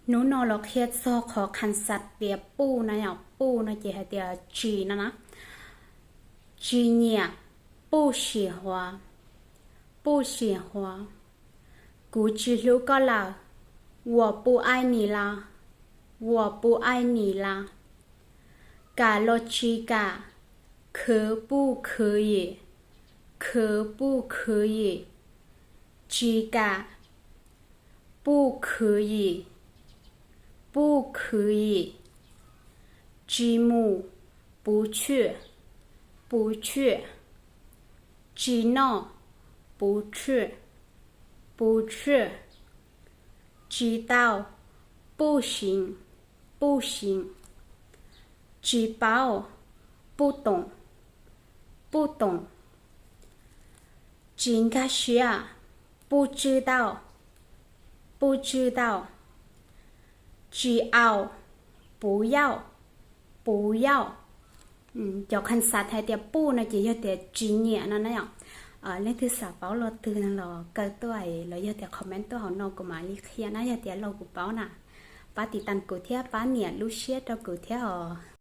Hnub no los qhia txog qhov khan xav tias 不 no yom, 不 no ces hais tias tsis no na. Tsis nyiam, 不喜欢, 不喜欢. Kuv tsis hlub koj lawm, 我不爱你了, 我不爱你了. Kam los tsis kam, 可不可以, 可不可以. Tsis kam, 不可以, 不可以. Tsis mus, 不去, 不去. Tsis noj, 不吃, 不吃. Tsis tau, 不行, 不行. Tsis paub, 不懂, 不懂. Tsis nkag siab, 不知道, 不知道. Tsis au, 不要, 不要. Cov khan xav hais tias 不 no ces yog tias tsis nyiam no na yom. Leej twg xav paub lo twg los kaw tuaj los yog tias comment tuaj hauv no kuv mam li qhia na, yog tias lo kuv paub na. Pab tiv tas kuv thiab pab nias lub siab rau kuv thiab os.